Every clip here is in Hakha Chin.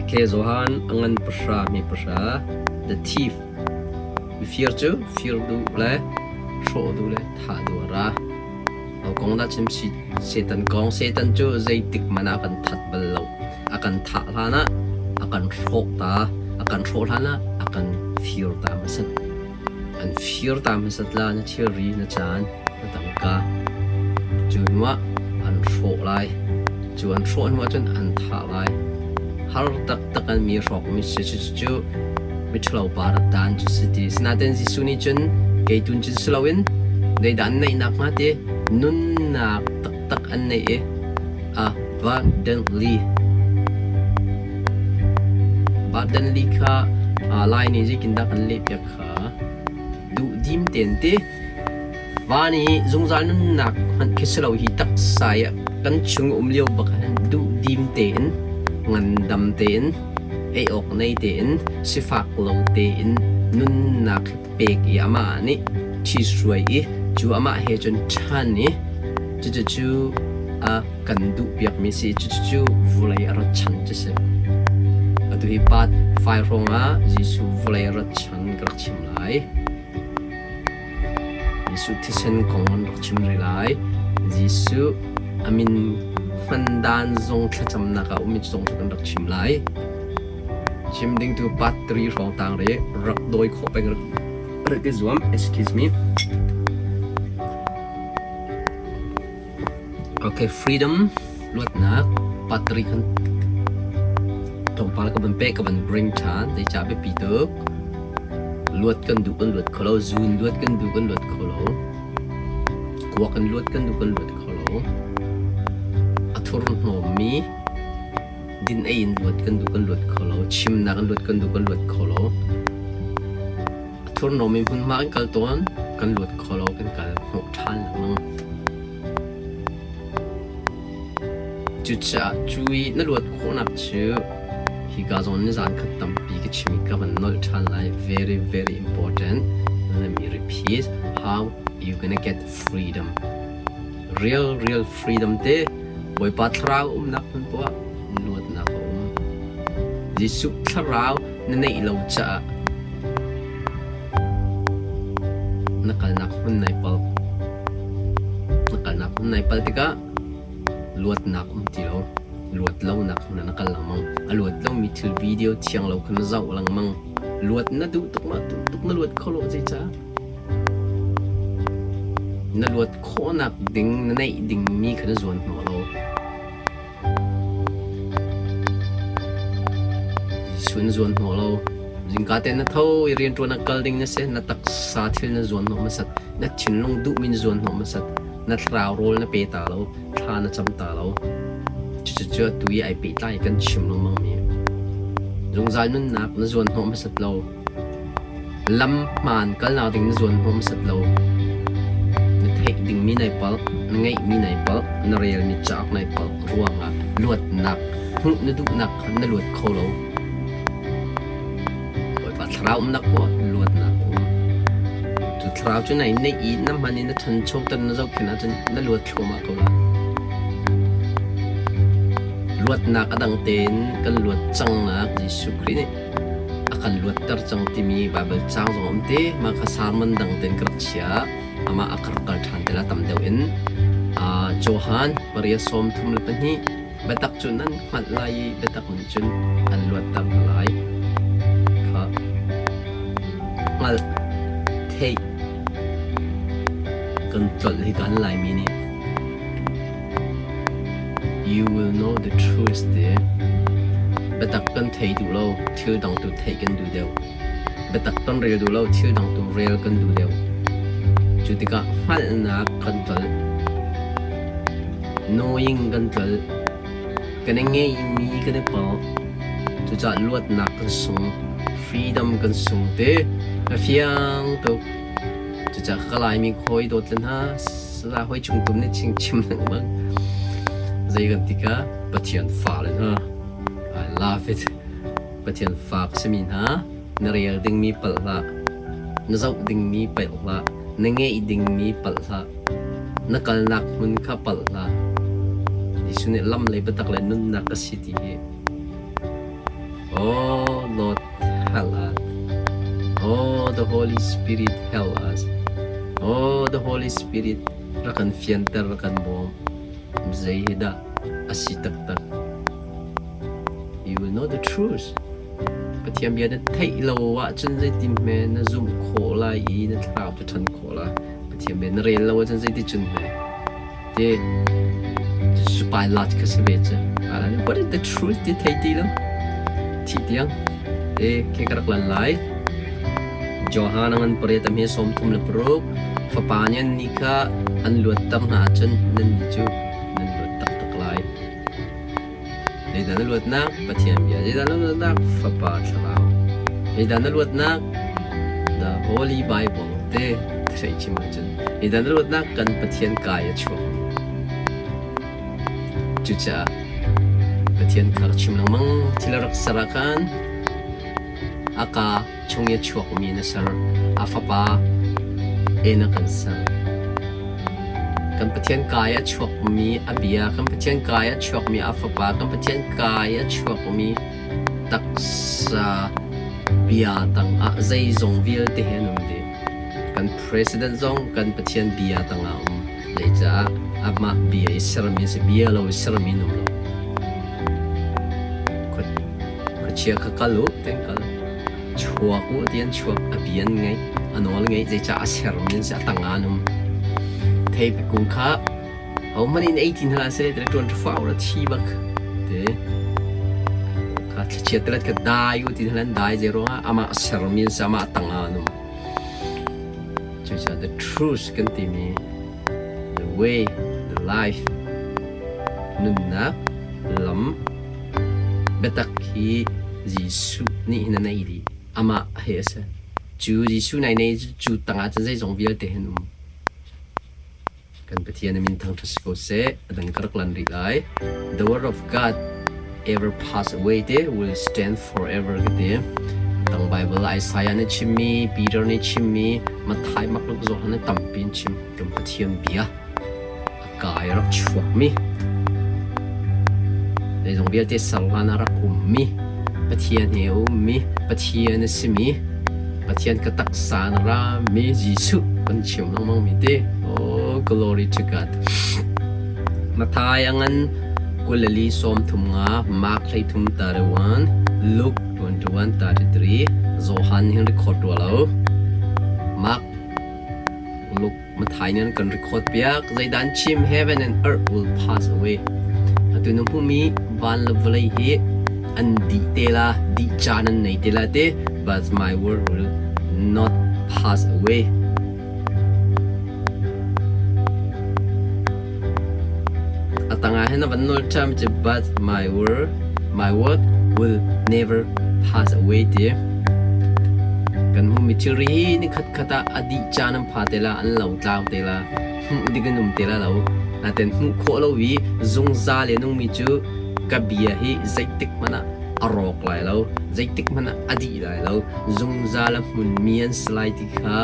Okay, Johan a ngan pahra mi pahra the thief mifir cu fir duh le hrawh duh le thah duh a ra. Ho kong dah chim si Satan kong Satan cu zeitik hmanh ah a kan that bal lo. A kan thah hlan ah a kan hrawk ta, a kan hrawh hlan ah a kan fir ta hmasat. An fir ta hmasat la na thilri, na caan, na tangka. Cu hnuah an hrawh lai. Cu an hrawh hnuah cun an thah lai. Har taktak an mi hrawkmi si cucu miṭhalo pa rak dan cu si ti. Sinain Jesuh nih cun kei tun cun si loin zeidah an neih nakhnga ti nunnak taktak an neih i abundantly abundantly kha Lai nih zeitindah kan lehpiak kha duhdim tein ti Va nih zungzal nunnak hmanh khi si lo hi taksa i kan chung um lio bak ah hin duhdim tein, ngandam tein, ei awk nei tein, sifak lo tein nunnak hi pek i amah nih ṭhihruai i cu amah he cun ṭhan i cucu a kan duhpiakmi si cucu vulei a rat chan cu si. Atu hi part 5 hrawng ah Jesuh vulei a rat chan ka rak chim lai. Jesuh thisen kong an rak chim rih lai. Jesuh a min hman dan zong thlacamnak ah um i zong kan rak chim lai. Chim ding tu part 3 hrawng tang ri rak dawi khawh peng rak rak i zuam. Excuse me. Okay, freedom luatnak part 3 kan tlawmpal ka van pek ka van bring ṭhan zeicah biapi tuk luat kan duh kan luat kho lo zun luat kan duh kan luat kho lo kuak kan luat kan duh kan luat kho lo a thur hnawmmi din ei in luat kan duh kan luat kho lo chimnak in luat kan duh kan luat kho lo a thurhnawmmi hmunhma kan kal tawn kan luat kho lo kan kal hnawh ṭhan lengmang Cucaah cu i na luat khawhnak cu hika zawn nizaan khat tampi ka chim i ka van nolh ṭhan lai. Very very important. Let me repeat how you gonna get freedom. Real real freedom te Bawipa thlarau umnak hmun poah luatnak a um. Jesuh thlarau na neih lo caah na kalnak hmun nai palh. Na kalnak hmun nai palh tikah luatnak um ti lo. Luat lonak hmun ah na kal lengmang. A luat lomi thil video thiang lo kha na zoh lengmang. Luat na duh tuk ma duh tuk na luat kho lo zeicah? Na luat khawhnak ding na neih dingmi kha na zuan hnawh lo. Jesuh na zuan hnawh lo. Zingka te na tho i rianṭuan ah kal ding na si. Na taksa thil na zuan hnawh hmasat. Na thinlung duhmi na zuan hnawh hmasat. Na thlarau rawl na pe ta lo. Thla na cam ta lo. Cucu atu i ai pehtlai kan chim lengmangmi. Zungzal nunnak na zuan hnawh hmasat lo. Lam hmaan kalnak ding na zuan hnawm set lo. Na theih dingmi nai palh, na ngeihmi nai palh, na relmi cauk nai palh ruangah luatnak hmuh na duhnak kha na luat kho lo. Bawipa thlarau umnak poah luatnak a um. Cu thlarau cu nai neih i na hman i na ṭhanchoter na zohkhenh ahcun na luat thluahmah ko lai. Luatnak a dang tein kan luat cangnak Jesuh Khrih nih a kan luatter cang timi Baibal caang zong a um te. Mah kha sermon dang tein ka rak chia. Amah a ka rak kal ṭhan te la tam deuh in. Johan pariat 32 biatak cu nan hngalh lai i biatak nih cun an luatter hna lai. Kha hngalh theih kan tlolh hi kan Laimi nih You will know the truth ti. Biatak kan thei duh lo, thil dang tu theih kan duh deuh. Biatak kan rel duh lo, thil dang tu rel kan duh deuh. Cu tikah hngalhnak kan tlolh. Knowing kan tlolh. Kan i ngeihmi kan i palh. Cucaah luatnak kan sung. Freedom kan sung ti. A fiang tuk. Cucaah ka Laimi khawi dawt le hna, Sala hoi chung tum nih ching chim lengmang. Zei kan ti ka Pathian fale hna. I love it. Pathian fa ka simi hna na rel dingmi palh hlah. Na zoh dingmi palh hlah. Na ngeih dingmi palh hlah. Na kalnak hmun kha palh hlah. Jesuh nih lam le biatak le nunnak ka si ti hi. Oh Lord, help us. Oh, the Holy Spirit, help us. Oh, the Holy Spirit, rak kan fianter, rak kan bawm. Zei hi dah a si taktak? You will know the truth. Pathian bia na theih lo ahcun zeitin hme na zumh khawh lai i na thlarau cu ṭhan khawh lai. Pathian bia na rel lo ahcun zeiticun hme? Ti Pilate kha si ve cu. What is the truth ti thei ti lo. Thi tiang. Te ke ka rak lan lai. Johan a ngan pariat a hme 36 fapa nih an nih kha an luatter hna ahcun nan nih cu nan luat taktak lai. Zeidah na luatnak? Pathian bia. Zeidah na luatnak? Fapa Thlarau. Zeidah na luatnak? The Holy Bible te theih chim ahcun. Zeidah na luatnak? Kan Pathian kai a chuak. Cucaah Pathian kha chim lengmang thil a rak ser ah khan a ka chung i a chuakmi na ser. A fapa in a kan ser. Kan Pathian kai a chuakmi a bia, kan Pathian kai a chuakmi a fapa, kan Pathian kai a chuakmi taksa bia tangah zeizong vialte he an um dih. Kan president zong kan Pathian bia tangah a um. Zeicah amah bia i sermi a si, bia lo i sermi an um lo. Khuachia kha kal u, ti'n kal. Chuak u ti an chuak, a bia an ngaih, a nawl ngaih, zeicah a sermi an si, a tangah an um. Theipi kung kha hohmanh in ei ti hna hlah seh, ti ṭuan ṭha ra thi bak. Ti kha thlachiat telet kha dai u ti hna an dai zei ruangah amah sermi an si, amah tangah an um. Cucaah the truth kan timi the way, the life, nunnak lam biatak hi Jesuh nih hin a nei dih. Amah he a si. Cu Jesuh nai nei cu tangah cun zeizong vialte hin um. Kan Pathian a min thangṭhat si ko seh. A dang ka rak lan rih lai. The word of God ever pass away te will stand forever ka ti. Tang Bible Isaiah nih chimmi, Peter nih chimmi, Matthai, Mark, Luke, Johan nih tampi in chim. Kan Pathian bia a kai rak chuakmi zeizong vialte ser hlan ah rak ummi Pathian he a ummi Pathian a simi Pathian ka taksa na rami Jesuh kan chim lengmang mi te. Oh, glory to God. Matthai a ngan 24 35, Mark 13 31, Luke 21 33, Johan hin record rua lo. Mark Luke Matthai nih an kan record piak. Zeidah an chim? Heaven and earth will pass away. Atu na hmuhmi van le vawlei hi an dih te la, dih caan an nei te la te, but my word will not pass away. A tangah hin a van nawl ṭham cu but my word will never pass away ti. Kan hmuhmi thilri hi ni khatkhat ah a dih caan an pha te la, an lo tlau te la, hmuh ding an um te la lo. Natin hmuh khawh lo i zungzal i a nungmi cu ka bia hi zeitik hmanh ah a rawk lai lo, zeitik hmanh ah a dih lai lo, zungzal a hmunmi an si lai ti kha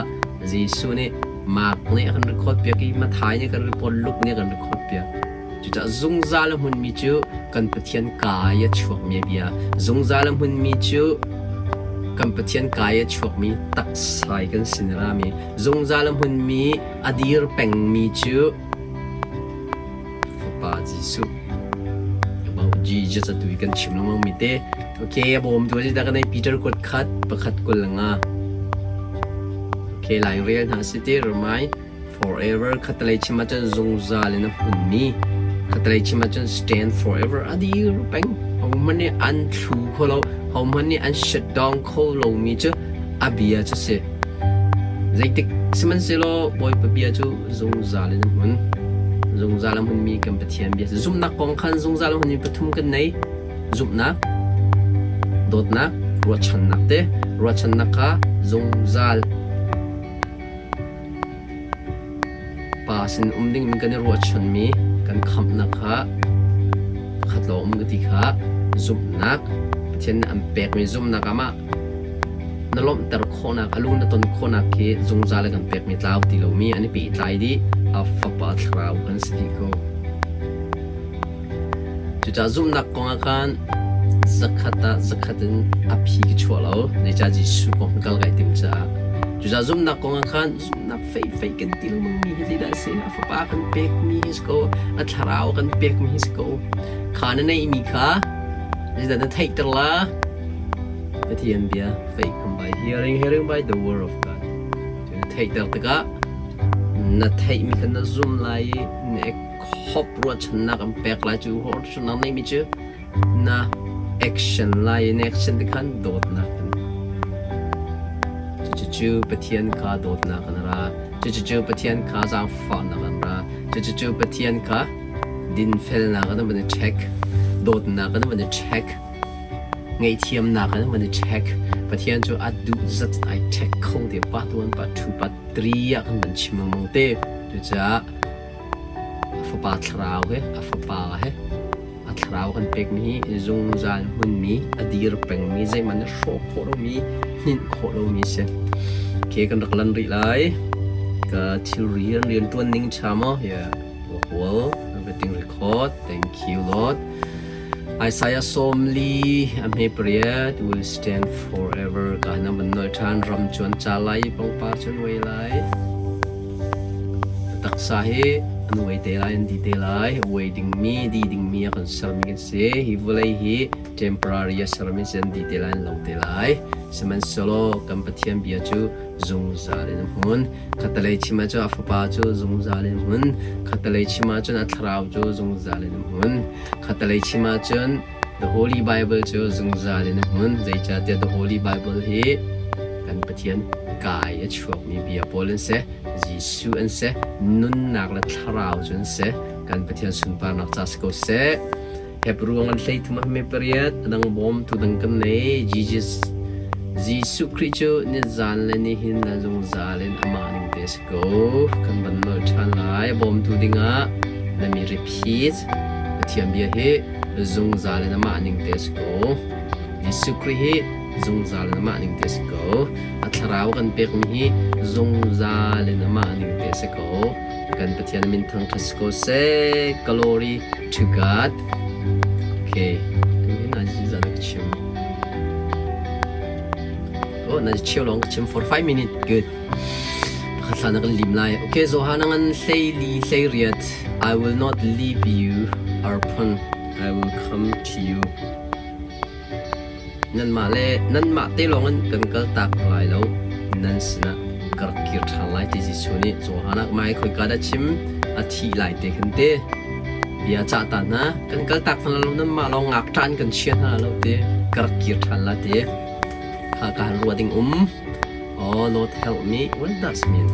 Jesuh nih Mark nih a kan record piak i Matthai nih a kan record, Luke nih a kan record piak. Cucaah zungzal a hmunmi cu kan Pathian kaa i a chuakmi a bia. Zungzal a hmunmi cu kan Pathian kaa i a chuakmi taksa i kan sin a rami. Zungzal a hmunmi a dir pengmi cu Fapa Jesuh. About Jesus atu i kan chim lengmangmi te. Okay, a bawmtu a si dah kan ei Peter kuat khat pakhat 25. Okay, lai rel hna si ti remind forever khatalei chim ahcun zungzal in a hmunmi khatalei chim ahcun stand forever a dir peng hohmanh nih an thlu kho lo hohmanh nih an shut down kho lomi cu a bia cu si zeitik sihmanhsehlaw Bawipa bia cu zungzal in a hmun zungzal a hmunmi kan Pathian bia zumhnak kong khan zungzal a hmunmi pathum kan nei zumhnak dawtnak ruahchannak te ruahchannak kha zungzal Pa sin um ding in kan i ruahchanmi kan khamhnak kha pakhat lawng um ka ti kha zumhnak Pathian nih an pekmi zumhnak ah mah na lawmhter khawhnak a lung na ton khawhnak khi zungzal a kan pekmi tlau ti lomi an i pehtlai dih a Fapa Thlarau kan si dih ko. Cucaah zumhnak kong ah khan Zakhat ah zakhat in a phi ka chuah lo. Zeicah Jesuh kong kal kai tim caah. Cucaah zumhnak kong ah khan zumhnak feifei kan ti lengmang mi hi zeidah a si? A fapa kan pekmi hi si ko. A thlarau kan pekmi hi si ko. Kha na neihmi kha zeidah na theihter la? Pathian bia faith come by hearing, hearing by the word of God. Cu na theihter tikah na theihmi kha na zum lai i na hop ruahchannak an pek lai cu ruahchannak neihmi cu na action lai i na action ti khan dawtnak kan cucu Pathian kha dawtnak an ra cucu Pathian kha zaangfahnak an ra cucu Pathian kha dinfelnak an van i check dawtnak an van i check Ngaihthiamnak in van i check. Pathian cu a duh zat ai check kho te part 1, part 2, part 3 ah kan van chim lengmang te. Cucaah a fapa thlarau he, a fapa he, a thlarau kan pekmi hi zungzal hmunmi, a dir pengmi, zeihmanh a hrawh khawh lomi, hninh khawh lomi a si. Okay, kan rak lan rih lai. Ka thilri an rianṭuan ning ṭha maw? Yeah, well, everything record. Thank you, Lord. Isaiah 40 a hme pariat will stand forever ka na ban nol ṭhan ram cu an ca lai i pangpar cu an uai lai. Taksa hi an uai te lai an di te lai uai dingmi di dingmi a kan sermi kan si hi vawlei hi temporary a sermi si an di te lai an lo te lai sihmanhsehlaw kan Pathian bia cu zungzal in a hmun khatalei chim ahcun a fapa cu zungzal in a hmun khatalei chim ahcun a thlarau cu zungzal in a hmun Khatalei chim ahcun The Holy Bible cu zungzal in a hmun. Zeicahtiah The Holy Bible hi kan Pathian kai a chuakmi bia pawl an si, Jesuh an si, nunnak le thlarau cu an si. Kan Pathian sunparnak ca si ko seh. Hebrew ngan 13 ah hme pariat, a dang bawmtu dang kan nei. Jesus Jesuh Khrih cu nizan le nihin le zungzal in amah ning te si ko. Kan van nolh ṭhan lai. Bawmtu dingah na mi repeat. Pathian bia hi zungzal in amah ning te si ko. Jesuh Khrih hi zungzal in amah ning te si ko. A thlarau kan pekmi hi zungzal in amah ning te si ko. Kan Pathian min thangṭhat si ko seh. Glory to God. Okay. Tu hi na zan ka chim. Oh, na cheu lawng ka chim for 5 minutes. Good. Pakhat hlan ah kan lim lai. Okay, Johan ngan 14 18. I will not leave you orphan. I will come to you. Nanmah le nanmah te lawng in kan kal tak lai lo. Nan sinah ka rak kir ṭhan lai ti Jesuh nih Johan ah mai khoika dah chim a thih lai te khan te bia cah ta hna kan kal tak hna lo nanmah lawng ngakṭah in kan chia hna lo ti ka rak kir ṭhan la ti kha ka han ruah ding um Oh, Lord help me. What does mean?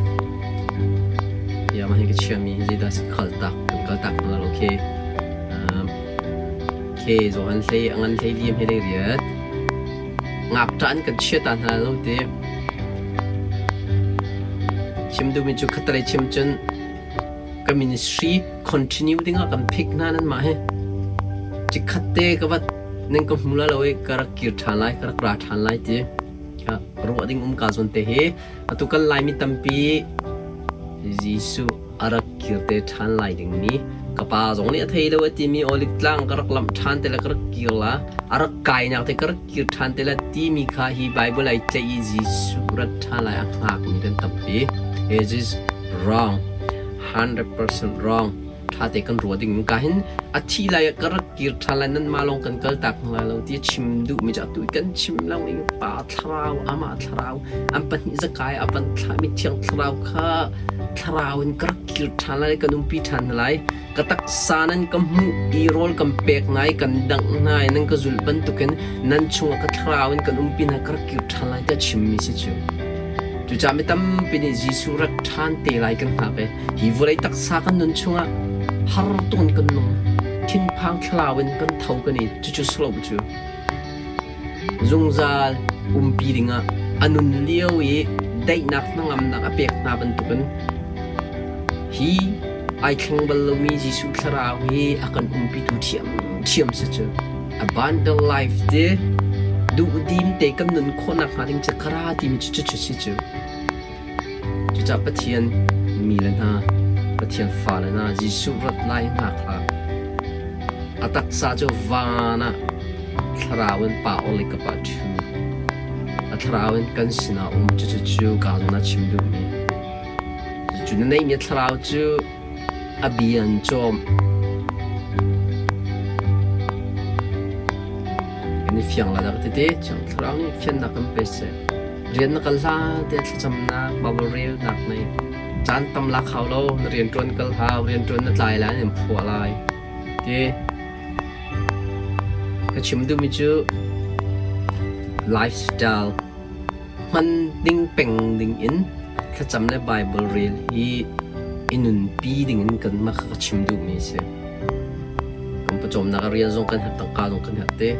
Ya, mah hi ka chiami hi zeidah si kal tak kan kal tak hna lo okay. Um, okay, Johan hlei a ngan hlei liam he lei riat. Ngakṭah an kan chia ta hna lo ti. Chim duhmi cu khatalei chim cun ka ministry continue dingah kan pick hna nan mah hi. Cikhat te ka vat nan ka hmu la lo i ka rak kir ṭhan lai, ka rak ra ṭhan lai ti. Ruah ding um ka zawn te hi atu kan Laimi tampi Jesuh a rak kir te ṭhan lai dingmi ka pa zong nih a thei lo a timi Olive tlang ka rak lamh ṭhan te le ka rak kir la a rak kainak te ka rak kir ṭhan te la timi kha hi Bible ai tlaih i Jesuh rat ṭhan lai a hngakmi kan tampi. It is wrong. 100% wrong. Ṭha te kan ruah ding ka hin a thi lai ah ka rak kir ṭhan lai nanmah lawng kan kal tak hna lai lo ti a chim duhmi cu atu kan chim lo i pa thlarau amah thlarau an pahnih zakai a van thlahmi thiang thlarau kha thlarau in ka rak kir ṭhan lai kan umpi ṭhan hna lai ka taksa nan ka hmuh i rawl kan pek hna i kan dangh hna i nan ka zulh bantukin nan chungah ka thlarau in kan umpi hna ka rak kir ṭhan lai tiah chimmi si cu cucaah mi tampi nih Jesuh rat ṭhan te lai kan hngak i Hi vawlei taksa kan nun chungah har tuk in kan nung. Thinphang thlarau in kan tho kan i cucu silo cu. Zungzal umpi dingah a nun lio i daihnak hnangamnak a pek hna bantukin hi ai thleng bal lomi Jesuh thlarau hi a kan umpitu ṭhiamṭhiam si cu. Abundant life te duhdim te kan nun khawhnak hnga ding cu ka ra timi cu cucu si cu. Cucaah Pathian mi le hna, Pathian fale hna, Jesuh rat lai hngak hlah. A taksa cu van ah Thlarau in Pa or le ka Pa ṭhu. A thlarau in kan sinah um cucu cu ka zawn ah chim duhmi. Cucu na neihmi thlarau cu a bia an cawm. Kan i fiang la dah tete Thiang Thlarau nih fiannak kan pe seh. Rian na kal hlan te thlacamnak, Bible relnak nei. Caan tam lak hau lo, na rian ṭuan kal hau, rian ṭuan na tlai lai, nan phuah lai. Ti ka chim duhmi cu lifestyle hman ding peng ding in thlacam le Bible rel hi i nunpi ding in kanmah kha ka chim duhmi a si. Kan pawcawmnak ah rian zong kan herh, tangka zong kan herh te.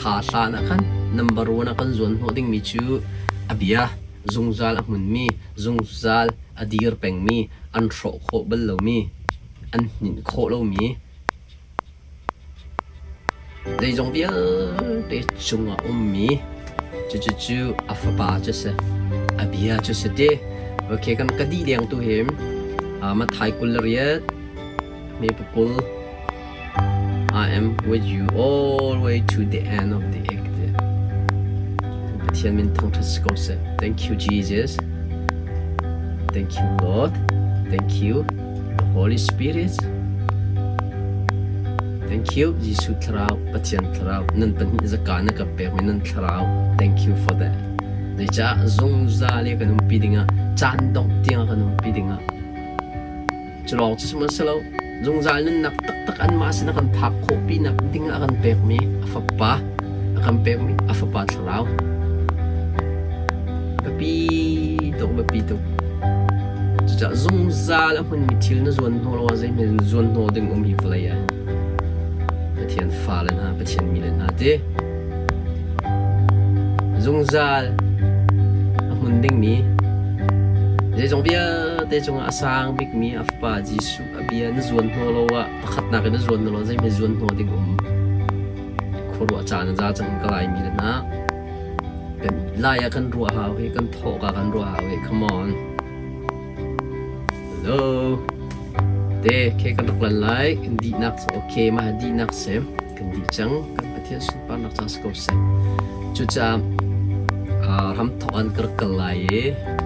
Kha hlan ah khan number one ah kan zuan hnawh dingmi cu a bia zungzal a hmunmi, zungzal a dir pengmi, an hrawh khawh bal lomi, an hninh khawh lomi, Zeizong vialte cungah ummi cucu a fapa cu si, a bia cu si ti. Okay, kan ka dih deng tu hi Matthai 28 me pakul I am with you all the way to the end of the age. Pathian min thangṭhat si ko seh. Thank you Jesus. Thank you Lord. Thank you The Holy Spirit. Thank you, Jesuh Thlarau, Pathian Thlarau, nan pahnih zaka na ka pekmi nan Thlarau. Thank you for that. Zeicah zungzal i kan umpi dingah, caan dongh tiang kan umpi dingah. Cu lawng cu sihmanhsehlaw zungzal nunnak taktak anmah sin a kan phak khawh pinak dingah a kan pekmi a Fapa, a kan pekmi a Fapa Thlarau. Biapi tuk, biapi tuk. Cucaah zungzal a hmunmi thil na zuan hnawh lo ah zeihmanh zuan hnawh ding um hi vawlei ah hin. Pathian fale hna, Pathian mi le hna ti. Zungzal a hmun dingmi zeizong vialte cungah a sang bikmi a Fapa Jesuh a bia na zuan hnawh lo ah pakhatnak in na zuan hnawh lo zeihmanh zuan hnawh ding um. Khuaruah caan a za cang ka Laimi le hna. Kan lai ah kan ruah hau hi, kan thawk ah kan ruah hau hi. Come on. Hello. Te, ke kan rak lan lai. Kan dihnak cu okay, mah dihnak si. Kan dih cang. Kan Pathian sunparnak ca si ko seh. Cucaah ram thawk an ka rak kal lai i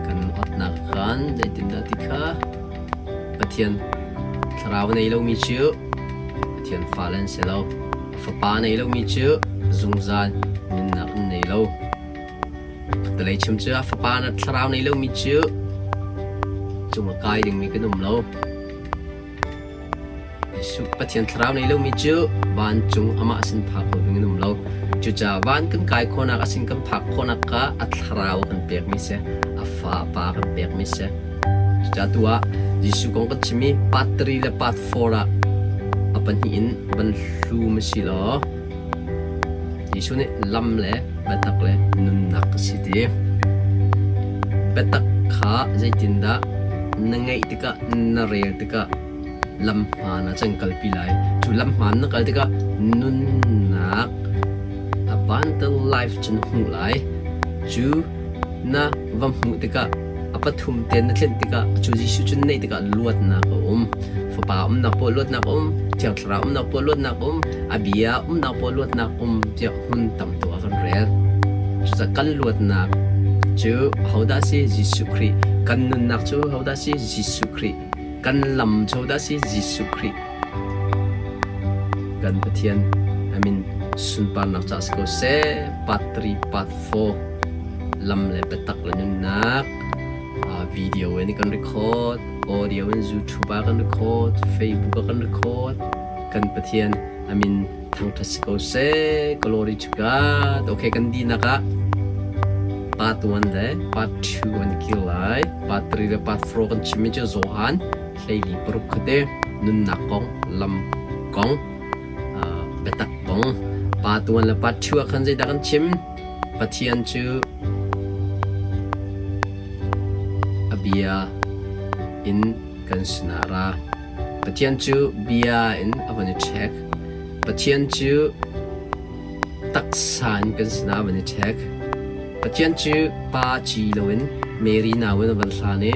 kan otnak khan zeitindah ti kha Pathian thlarau nei lomi cu Pathian fale an si lo. A fapa nei lomi cu zungzal nunnak an nei lo. Khatalei chim cu a fapa na thlarau nei lomi cu cung a kai dingmi kan um lo. Jesuh Pathian thlarau nei lomi cu vancung amah sin phak kho ding an um lo. Cucaah van kan kai khawhnak a sin kan phak khawhnak kha a thlarau a kan pekmi si, a fapa a kan pekmi si. Cucaah tu ah Jesuh kong kan chim i part 3 le part 4 ah a pahnih in van hlum a si law Jesuh nih lam le biatak le nunnak a si ti. Biatak kha zeitindah na ngeih tikah na rel tikah lam hmaan ah cun kalpi lai. Cu lam hmaan na kal tikah nunnak abundant life cu na hmuh lai. Cu na va hmuh tikah a pathum te na tlinh tikah cu Jesuh cu na neih tikah luatnak a um. Fapa umnak paoh luatnak a um, Thiang Thlarau umnak paoh luatnak a um, a bia umnak paoh luatnak um tiah hmun tam tuk ah kan rel. Cucaah kan luatnak cu hodah si? Jesuh Khrih. Kan nunnak cu hodah si? Jesuh Khrih. Kan lam cu hodah si? Jesuh Khrih. Kan Pathian a min sunparnak ca si ko seh. Part 3, part 4 lam le biatak le nunnak video in kan record, audio in YouTube ah kan record, Facebook ah kan record. Kan Pathian a min thangṭhat si ko seh. Glory to God. Okay, kan dinak ah part 1 le part 2 an kir lai. Part 3 le part 4 kan chimmi cu Johan 16 khuate nunnak kong, lam kong, biatak kong. Part 1 le part 2 ah khan zeidah kan chim? Pathian cu a bia in kan sinah ra. Pathian cu bia in a van i ṭhek. Pathian cu taksa in kan sinah a van i ṭhek. Pathian cu pa ci loin Mary nau in a van hlan i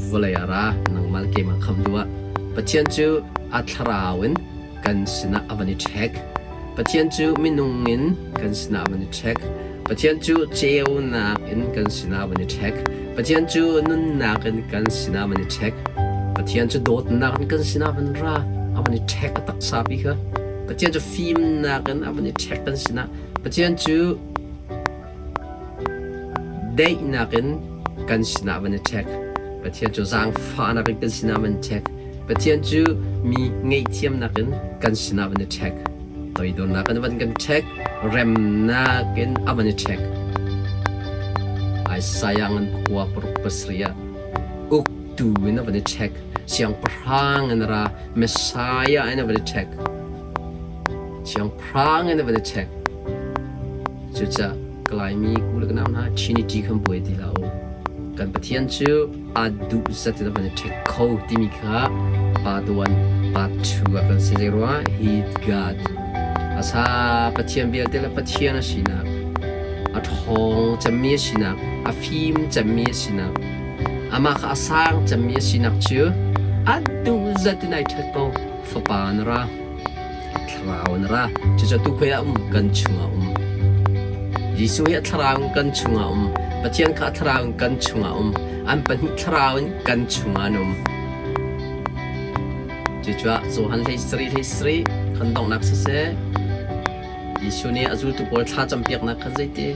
vawlei ah ra, nangmah le keimah khamh duh ah. Pathian cu a thlarau in kan sinah a van i ṭhek. Pathian cu minung in kan sinah van i ṭhek. Pathian cu ceunak in kan sinah van i ṭhek. Pathian cu nunnak in kan sinah van i ṭhek. Pathian cu dawtnak in kan sinah van ra, a van i ṭhek a taksa pi kha. Pathian cu fimnak in a van i ṭhek kan sinah. Pathian cu Daihnak in kan sinah van i ṭhek. Pathian cu zaangfahnak in kan sinah van i ṭhek. Pathian cu mi ngaihthiamnak in kan sinah van i ṭhek. Toidornak in van kan ṭhek. Remnak in a van i ṭhek. Isaiah ngan pakua paruk pasarih ah uktu in a van i ṭhek. Siangpahrang in a ra. Messiah in a van i ṭhek. Siangpahrang in a van i ṭhek. Cucaah ka Laimi ku le ka nau hna Trinity kan buai ti hlah u. Kan Pathian cu aa duh zat in a van i ṭhek kho timi kha part 1, part 2 ah kan si. Zeiruangah He God. Asa Pathian vialte le Pathian a sinak, a ṭhawng cemmi a sinak, a fim cemmi a sinak, amah kha a sang cemmi a sinak cu a duh zat in ai ṭhek ko. Fapa na ra. Thlarau in a ra. Cucu tukhoi ah um kan chungah um. Jesuh hi a thlarau in kan chungah um. Pathian kha a thlarau in kan chungah um. An pahnih thlarau in kan chungah an um. Cucaah Johan hlei sarih hlei sarih kan donghnak siseh, Jesuh nih a zultu pawl thla campiaknak kha zeiti?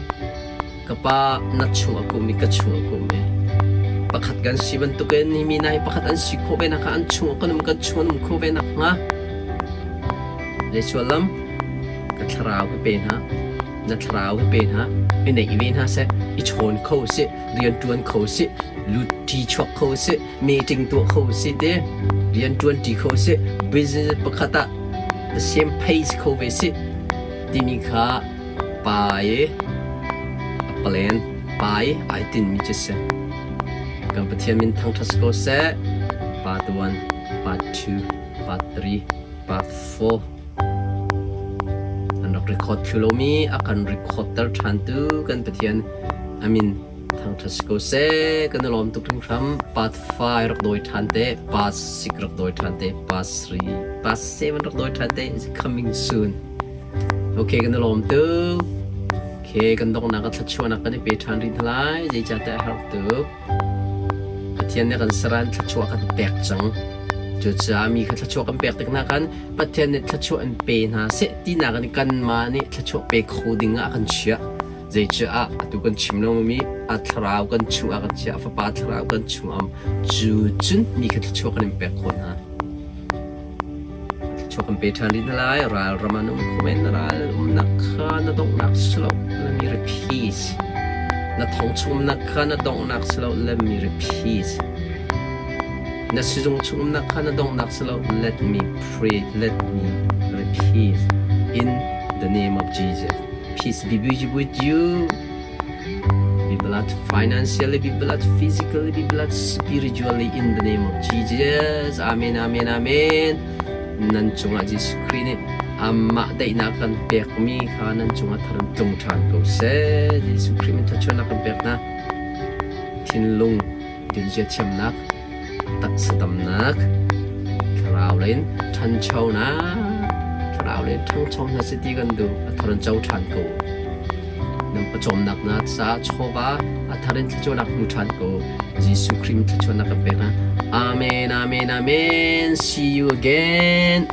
Ka Pa, na chung a kum i ka chung a kum i pakhat kan si bantukin hi mi hna hi pakhat an si khawh ve nakhnga an chung kan um kan chung an um khawh ve nakhnga zei sullam ka thlarau hi pe hna na thlarau hi pe hna i neih ve hna seh i chawn kho sih rian ṭuan kho sih lut ṭi chuak kho sih meeting tuah kho sih te rian ṭuan ṭi kho sih business pakhat ah the same pace kho ve sih timi kha Pa i a palen pa i ai tinhmi cu si. Kan Pathian min thangṭhat si ko seh. Part 1, Part 2, Part 3, Part 4 an rak record thlu lomi a kan record ter ṭhantu kan Pathian a min thangṭhat si ko seh. Kan i lawm tuk hringhran. Part 5 rak dawi ṭhan te, Part 6 rak dawi ṭhan te, Part 3, Part 7 rak dawi ṭhan te is coming soon. Ok, kan i lawm tuk. Ok, kan donghnak ah thluachuahnak kan i pe ṭhan rih hna lai. Zeicahtiah a herh tuk. Pathian nih kan saran thluachuah kan pek cang. Cucaah mi kha thluachuah kan pek tik hna khan Pathian nih thluachuah an pe hna seh tinak in kanmah nih thluachuah pe kho ding ah a kan chiah. Zeicah atu kan chim lengmangmi a thlarau kan chungah kan chiah, a fapa thlarau kan chungah um. Cu cun mi kha thluachuah kan in pek khawh hna. Thluachuah kan pe ṭhan rih hna lai. Ral ram ah na um kho men. Na ral umnak kha na donghnak si lo. Let me repeat. Na thong chung umnak kha na donghnak si lo. Let me repeat. Na sizung chung umnak kha na donghnak si lo. Let me pray. Let me repeat. In the name of Jesus. Peace be with you. Be blessed financially, be blessed physically, be blessed spiritually in the name of Jesus. Amen, amen, amen. Nan cungah Jesuh Khrih nih amah daihnak kan pekmi kha nan cungah thar in tlung ṭhan ko seh. Jesuh Khrih min thluachuahnak kan pek hna. Thinlung dinzia thiamnak, taksa damnak, thlarau lei in ṭhanchonak, thlarau lei in ṭhangcho hna seh ti kan duh. A thar in co ṭhan ko. Nan pawcawmnak na caah chawva a thar in thluachuahnak hmu ṭhan ko. Jesuh Khrih min thluachuahnak kan pek hna. Amen, amen, amen. See you again.